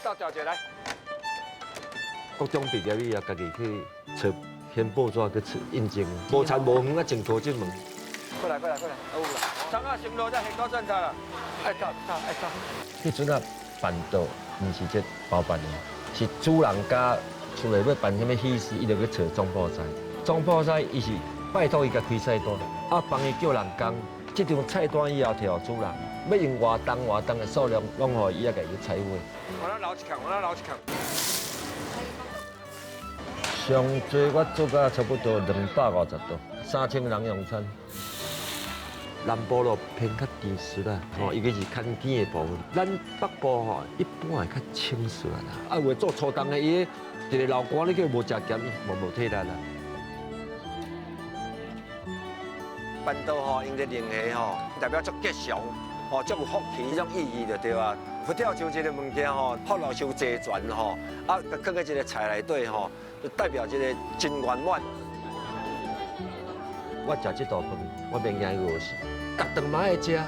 鬥調一來。國中畢業以後，家己去揣掀報紙去揣應徵，無田無園啊，種土進門。過來過來過來，有啦。張啊，先落再下高轉頭啦。愛走走愛走。彼陣啊，辦桌毋是這包辦的，是主人家厝內欲辦啥物喜事，伊就去揣總鋪師。總鋪師伊是拜託伊共開菜單，啊幫伊叫人工。這張菜單以後提予主人，欲用偌重偌重的數量，攏予伊啊共伊採買。我來撈一崁，我來撈一崁。上濟我做甲差不多250桌，3000人用餐。南部咯偏較甜澀啦，吼，尤其是牽羹的部分。咱北部吼一般會較清澀啦。啊，有的做粗重的，伊一个老倌你叫無食鹹，無體力啦。辦桌吼，用這龍蝦吼，代表足吉祥，吼，足有福氣彼種意義就對啊。佛跳牆這个物件吼，福祿壽齊全吼，啊，囥佇這个菜內底吼，就代表這个真圓滿。我食這道飯，我免驚餓死，逐頓嘛愛食。